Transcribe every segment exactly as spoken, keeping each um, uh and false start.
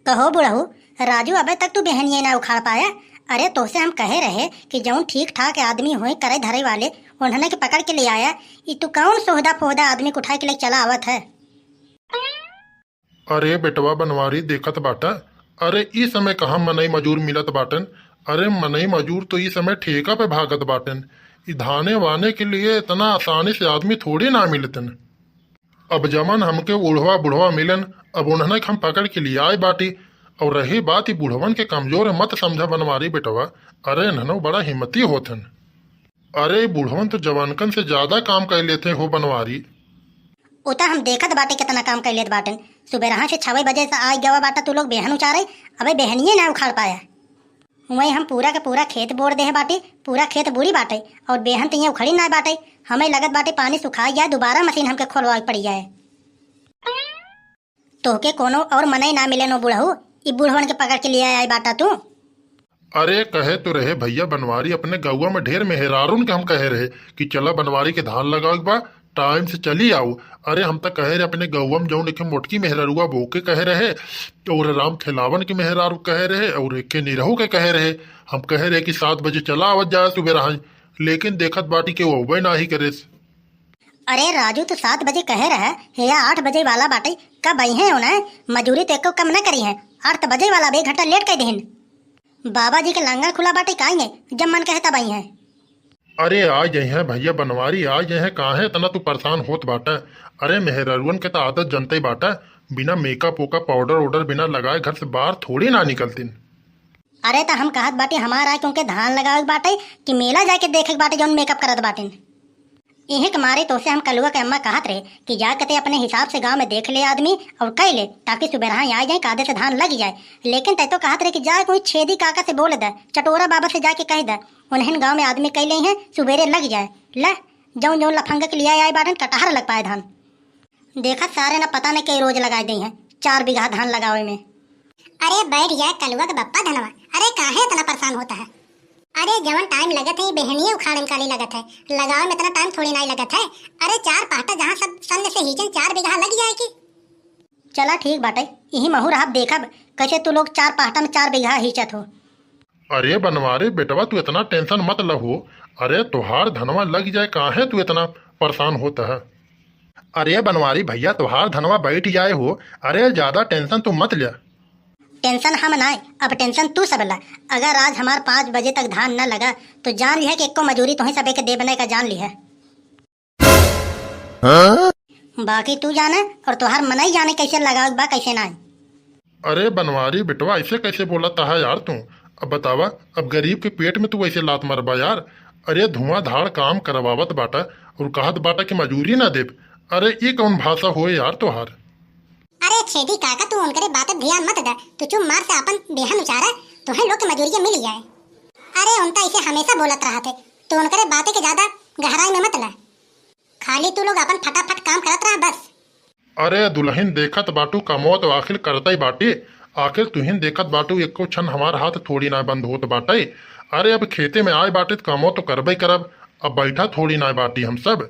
कहो बुढ़ऊ, राजू, अबे तक तू बेहनिये ना उखाड़ पाया। अरे, तोहसे हम कहे रहे कि जौन ठीक ठाक आदमी होए, करे धरे वाले, उन्हने के पकड़ के ले आया। ई तू कौन सोहदा फोहदा आदमी के उठाए के ले चला आवत है? अरे बेटवा बनवारी, देखत बाटा, अरे ई समय कहाँ मनई मजूर मिलत बाटन? अरे मनई मजूर तो ई समय ठेका पे भागत बाटन। ई धाने वाने के लिए इतना आसानी से आदमी थोड़ी ना मिलतन। अब जमन हमके उढ़वा बुढ़वा मिलन, अब उन्हने के हम पकड़ के लियाए बाटी। और रही बात ई बुढ़वन के, कमजोर मत समझा बनवारी बेटवा, अरे इन्हनो बड़ा हिम्मती होत हन। अरे बुढ़वन तो जवानकन से ज्यादा काम कर लेते हो बनवारी। उ त हम देखत बाटे कितना काम कर लेत बाटन। सुबेरहा से छवे बजे से आइ गवा बाटा तू लोग बेहन उचारे, अबे बेहनिये ना उखाड़ पाया। वहीं हम पूरा के पूरा खेत बोर देहे बाटे, पूरा खेत बूड़ी बाटे, और बेहन त ये उखड़ी ना बाटे। हमें लगत बाटे पानी सुखाई जाए, दोबारा मशीन हमके खोलवाए पड़ी जाए। तोहके कोनो और मनई ना मिले नो बुढ़ऊ, ई बुढ़वन के पकड़ के लिए आए बाटा तू। अरे कहे तो रहे भैया बनवारी, अपने गौवा में ढेर मेहरारून के हम कहे रहे कि चला बनवारी के धान लगावे के बा, टाइम से चली आओ। अरे हम तो कहे रहे अपने गौवा में जौन एक मोटकी मेहरारुआ बो के कहे रहे, और राम खेलावन के मेहरारू कहे रहे, और एक निरहू के कहे रहे। हम कहे रहे कि सात बजे चला आवत जाए सुबेरहा, लेकिन देखत बाटी के वो अबे ना ही करे। अरे राजू, तू सात बजे कहे रहे, हेया आठ बजे वाला बाटे, कब आई हैं उन्हें? मजूरी तो एको कम न करी हैं, आठ तो बजे वाला बे घंटा लेट कर देहिन। बाबा जी के लंगर खुला बाटे, काई है, जब मन कहे तब आई हैं। अरे आ जाए हैं भैया बनवारी, आ जाए हैं, काहे इतना तू परेशान होत बाटा? अरे मेहररुअन के तो आदत जनते बाटा, बिना मेकअप वेकअप, पाउडर वाउडर बिना लगाए घर से बाहर थोड़ी ना निकलतीन। अरे त हम कहत बाटी हमार आए, क्योंकि धान लगावे के बाटे कि मेला जाके देखे के बाटे जौन मेकअप करत बाटिन। इही के मारे तोसे हम कलुआ के अम्मा कहत रहे कि जाके ते अपने हिसाब से गाँव में देख ले आदमी और कह ले, ताकि सुबेरहा आ जाए, कादे से धान लग जाए। लेकिन तै तो कहत रहे कि जाए कोई छेदी काका से बोल दे, चटोरा बाबा से जाके कह दे, उन्हें गाँव में आदमी कह ले हैं, सुबेरे लग जाए। ले, जौन जौन लफंगा के लिए आए बाटन, कटहर लग पाए धान। देखा सारे ना, पता नहीं कई रोज लगाए दे हैं चार बीघा धान लगावे में। अरे बैठ जाए कलुआ के बप्पा धनवा, अरे काहे इतना परेशान होता है? अरे जवन टाइम लगत है, बेहनिये उखाड़े में काली लगत है, लगावे में इतना टाइम थोड़ी नाई लगत है। अरे चार पहटा जहाँ सब संग से हींचन, चार बीघा लग जाए की। चला ठीक बाटे, यही महू रहब, देखब कैसे तू लोग चार पहटा में चार बीघा हींचत हो। अरे बनवारी बेटवा, तू इतना टेंशन मत लहो। अरे तोहार धनवा लग जाए, काहे तू इतना परेशान होत है? अरे बनवारी भैया, तोहार धनवा बैठ जाए हो। अरे ज्यादा टेंशन तू मत ले। टेंशन हम नाय, अब टेंशन तू सब ला। अगर आज हमार पाँच बजे तक धान न लगा तो जान लिहे कि एको मजूरी तोहे सबे के देबे नाय का, जान लिहे। हाँ? बाकी तू जाने और तोहार मनई जाने कैसे लगावत बा, कैसे नाय। अरे बनवारी बेटवा, ऐसे कैसे बोलत है यार तू? अब बतावा, अब गरीब के पेट में तू ऐसे लात मारबा यार? अरे धुआंधार काम करवावत बाटा और कहत बाटा कि मजूरी ना देब। अरे ई कौन भाषा होए यार तोहार? अरे छेदी काका, तू उनकरे बात पे ध्यान मत दे, तू चुप मार से अपन बेहन उचारा, तोहे लोग के मजूरिया मिल जाए। अरे उनका ऐसे हमेशा बोलत रहा थे, तो उनकरे बातें के ज्यादा गहराई में मत ला। खाली तू लोग अपन फटाफट काम करत रहा बस। अरे दुलहिन, देखत बाटू, कमो तो आखिर करतई बाटी। आखिर तुहिन देखत बाटू, एको क्षण हमार हाथ थोड़ी ना बंद होत बाटे। अरे अब खेते में आए बाटे त कमो तो करबे करब, अब बैठा थोड़ी ना बाटी हम सब।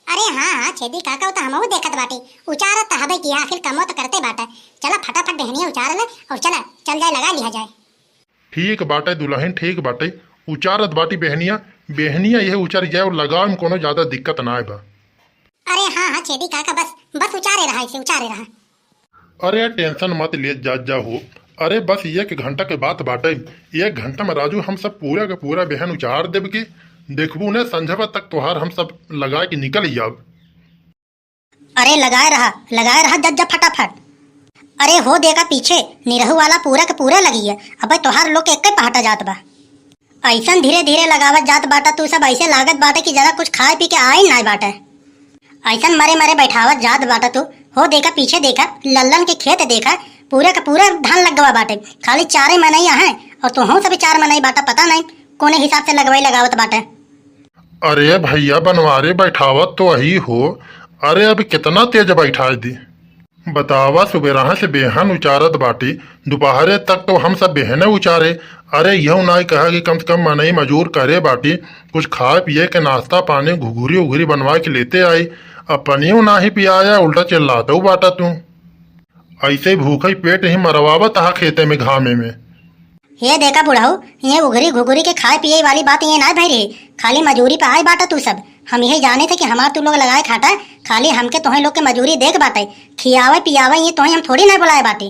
अरे हाँ हाँ छेदी काका, वो तो हमहू देखत बाटी, उचारत तो हबे किया, आखिर कमो तो करते बाटे। चला फटाफट बेहनिया उचार ले और चला चल जाए, लगा लिया जाए। ठीक बाटे दुलहिन, ठीक बाटे। उचारत बाटी बेहनिया, बेहनिया यह उचर जाए और लगावे में कोनो ज्यादा दिक्कत ना आए बा। अरे हाँ हाँ छेदी काका, बस बस उचारे रहा, इसे उचारे रहा। अरे टेंशन मत ले जा, जा हो। अरे बस एक घंटा के बात बाटे, एक घंटा में राजू हम सब पूरा के पूरा बेहन उचार देब के। देखबू ने संझवा तक तोहार हम सब लगा के निकल जाब। अरे लगाए रहा, लगाए रहा, जब जब फटाफट। अरे हो देखा पीछे, निरहू वाला पूरा के पूरा लगी है। अबे तोहार लोग के एक पहाटा जात बा। ऐसन धीरे धीरे लगावत जात बाटा तू सब, ऐसे लागत बाटे कि जरा कुछ खाए पी के आए ना बाटे। ऐसन मरे मरे बैठावत जात बाटा तू। हो देखा पीछे, देखा लल्लन के खेत, देखा पूरा का पूरा धान लग गवा बाटे। खाली चारे मनई आहे और तोहू सब चार मनई बाटा, पता नहीं कोने हिसाब से लगवाई लगावत बाटे। अरे भैया बनवारी, बैठावत तो अही हो। अरे अब कितना तेज बैठाए दी। बतावा, सुबेरहा से बेहन उचारत बाटी, दोपहरे तक तो हम सब बेहने उचारे। अरे यहू नाई कहा कि कम से कम मनई मजूर करे बाटी, कुछ खाए पिए के नाश्ता पानी, घुघुरी उघुरी बनवा के लेते आई। अब पनियो नाही पियाया, उल्टा चिल्लातऊ बाटा तू। ऐसे भूखई पेट ही मरवावत हा खेते में घामे में। हे देखा बुढ़ऊ, ये उघरी घुघरी के खाए पिए वाली बात ये ना भई रही, खाली मजूरी पे आए बाटा तू सब। हम यही जाने थे कि हमार तू लोग लगाए खाटा, खाली हमके तोहे लोग के मजूरी देख बाटे, खियावे पियावे ये तोहे हम थोड़ी ना बुलाए बाटे।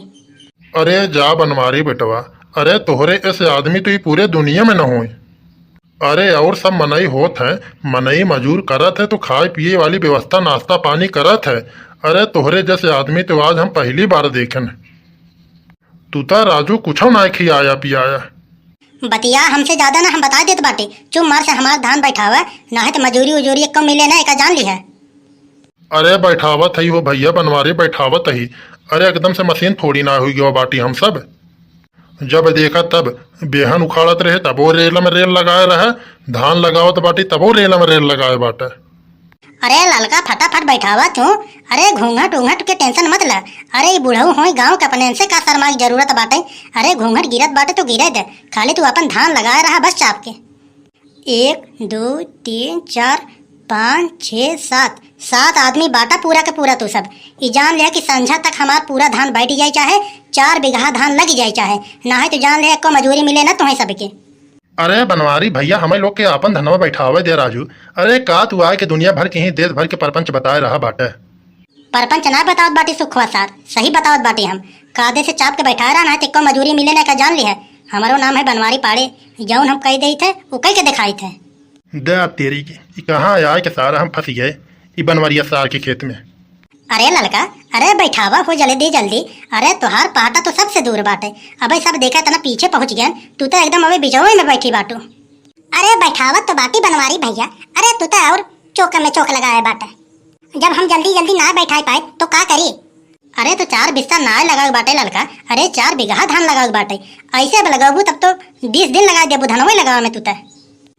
अरे जा बनवारी बेटवा, अरे तोहरे ऐसे आदमी तो ये पूरे दुनिया में न होए। अरे और सब मनई होत है, मनई मजूर करत है तो खाए पिए वाली व्यवस्था नाश्ता पानी करत है। अरे तोहरे जैसे आदमी तो आज हम पहली बार देखेन। तू ता राजू कुछो ना खियाया पियाया। बतिया हमसे ज्यादा ना हम बता देत बाटे, चुप मार से हमार धान बैठावा, नाहे तो मजूरी उजूरी एको मिले ना, एका जान ली है। अरे बैठावत हई हो भैया बनवारी, बैठावत हई। अरे एकदम से मशीन थोड़ी ना हुई गवा बाटी हम सब। जब देखा तब बेहन उखाड़त रहे तबो रेल में रेल लगाए रहे, धान लगावत बाटी तबो रेल में रेल लगाए बाटे। अरे ललका फटाफट बैठावा तू। अरे घूंघट ऊंघट के tension मत ला। अरे ई बुढ़ऊ होई गाँव के, अपने से का शर्मा की जरूरत बाटे। अरे घूंघट गिरत बाटे तो गिरे दे, खाली तू अपन धान लगाए रहा बस चाप के। एक, दो, तीन, चार, पाँच, छः, सात, सात आदमी बाटा पूरा के पूरा तू सब। ई जान लिया कि संझा तक हमार पूरा धान बैठ जाए चाहे चार बीघा धान लग जाए चाहे, ना है तो जान लिया एको मजूरी मिले ना तुम्हें सबके। अरे बनवारी भैया, हमें लोग के आपन धनवा बैठावे दे राजू। अरे का तू आए के दुनिया भर के ही देश भर के परपंच बताए रहा बाटे। परपंच ना बतावत बाटी सुखवा सार, सही बतावत बाटी हम। कादे से चाप के बैठाए रहा ना है तो एको मजूरी मिले ना का जान ली है। हमारो नाम है बनवारी पाड़े, जौन हम कह देइत है, उ कह के दिखाइत है। दे तेरी की, ई कहाँ आए के सारा हम फंस गए, ई बनवरिया सार के खेत में। अरे ललका, अरे बैठावा हो जल्दी जल्दी। अरे तोहार पाटा तो सबसे दूर बाटे। अबे सब देखा इतना पीछे पहुँच गए, तू तो एकदम अबे बिचवे में बैठी बाटू। अरे बैठावत तो बाटी बनवारी भैया, अरे तू तो और चौक में चौक लगाए बाटे। जब हम जल्दी जल्दी ना बैठाए पाए तो का करी? अरे तो चार बिस्सा ना लगावे बाटे ललका, अरे चार बीघा धान लगावे बाटे। ऐसे अब लगाबू तब तो बीस दिन लगा देबू धनवे लगावे में तू तो।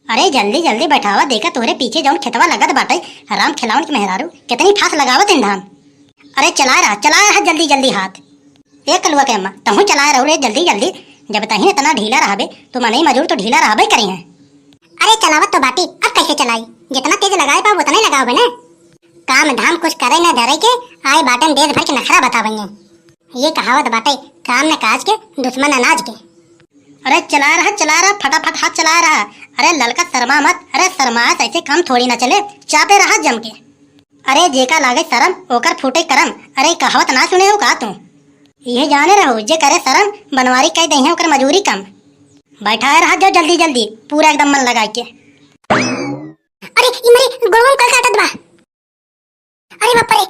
अरे जल्दी जल्दी बैठावा, देखा तोहरे पीछे जौन खेतवा लगत बाटे, राम खिलावन के मेहरारू कितनी फास लगावत हैं धान। अरे चलाए रहा, चलाए रहा जल्दी जल्दी हाथ। ए कलुआ के अम्मा, तहूँ चलाए रहो रे जल्दी जल्दी। जब तही इतना ढीला रहबे तो मनई मजूर तो ढीला रहबे करी हैं। अरे चलावत तो बाटी, अब कैसे चलाई? जितना तेज लगाए पाओ उतना ही लगाओ बे ना। काम धाम कुछ करे न धरे के, आए बाटन देश भर के नखरा बतावइए। ये कहावत बाटे, काम न काज के, दुश्मन अनाज के। अरे चला रहा, चला रहा, फटाफट हाथ चला रहा। अरे ललका शर्मा मत, अरे शर्मा से ऐसे काम थोड़ी ना चले, चापे रहा जम के। अरे जेका लागे शरम, ओकर फूटे करम। अरे कहावत ना सुने हो का तू? ये जाने रहो, जे करे शरम, बनवारी कह दे हैं ओकर मजूरी कम। बैठाए रहा जो जल्दी जल्दी, पूरा एकदम मन लगा के। अरे ई मरे गोलवा में का काटत बा? अरे बाप रे,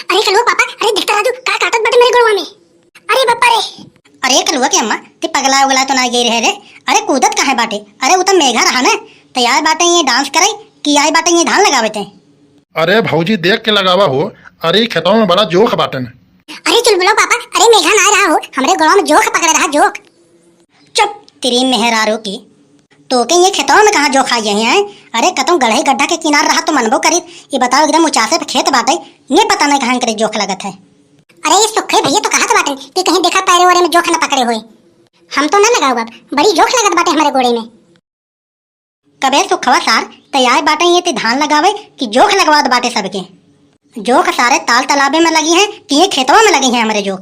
अरे कलुआ पापा, अरे देखता राजू, का काटत बाटे मेरे गोलवा में। अरे बाप रे। अरे कलुआ के अम्मा, ते पगला उगला तो ना गई रहे रे? अरे कूदत काहे बाटे? अरे उ त मेघा रहा ना, ते आए बाटे ये dance करे कि आए बाटे ये धान लगावे ते? अरे भौजी देख के लगावा हो, अरे ई खेतवा में बड़ा जोख बाटन। अरे चुलबुलो पापा, अरे मेघा ना रहा हो, हमरे गोलवा में जोख पकड़े रहा जोख। चुप, तेरी मेहरारू की। तोके ये खेतवा में कहाँ जोख आ गए हैं? अरे कतौ गढ़ई गड्ढा के किनार रहा तो मनबो करित। ये बताओ एकदम उचासे पे खेत बाटे, ये पता नहीं कहाँ करे जोख लगत है। अरे ये सुखे भैया तो कहत बाटे कि कहीं देखा पैरे ओरे में जोख न पकड़े होए। हम तो न लगाऊ अब, बड़ी जोख लगत बाटे हमारे गोड़े में। कबे सुखवा सार, तैयार बाटे ये ते धान लगावे कि जोख लगवात बाटे सबके? जोख सारे ताल तालाबे में लगी हैं कि ये खेतवा में लगी हैं हमरे जोख?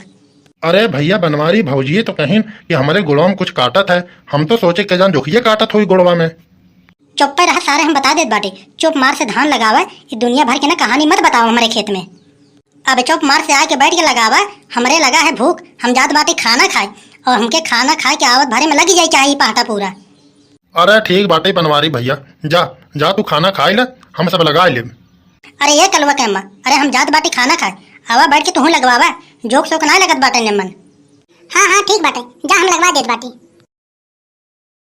अरे भैया बनवारी भौजिए तो कहिन कि हमरे गोड़वा में कुछ काटत है, हम तो सोचे के जान जोखिए काटत होई गोड़वा में। चुप्पे रहा सारे, हम बता देत बाटे, चुप मार से धान लगावा, ये दुनिया भर के ना कहानी मत बताओ हमरे खेत में। अब चुप मार से आके बैठ के लगावा, हमरे लगा है भूख, हम जात बाटे खाना खाए, और हमके खाना खाए के आवत भरे में लगी जाए चाहे ई पहाटा पूरा। अरे ठीक बाटे बनवारी भैया, जा, जा तू खाना खाई ले, हम सब लगाए लेब। अरे ये कलुआ के अम्मा, अरे हम जात बाटी खाना खाए, आवा बैठ के तुहूँ लगवावा, जोक सोक ना लगत बाटे निम्मन। हाँ, हाँ, ठीक बाटे, जा हम लगवा देत बाटी।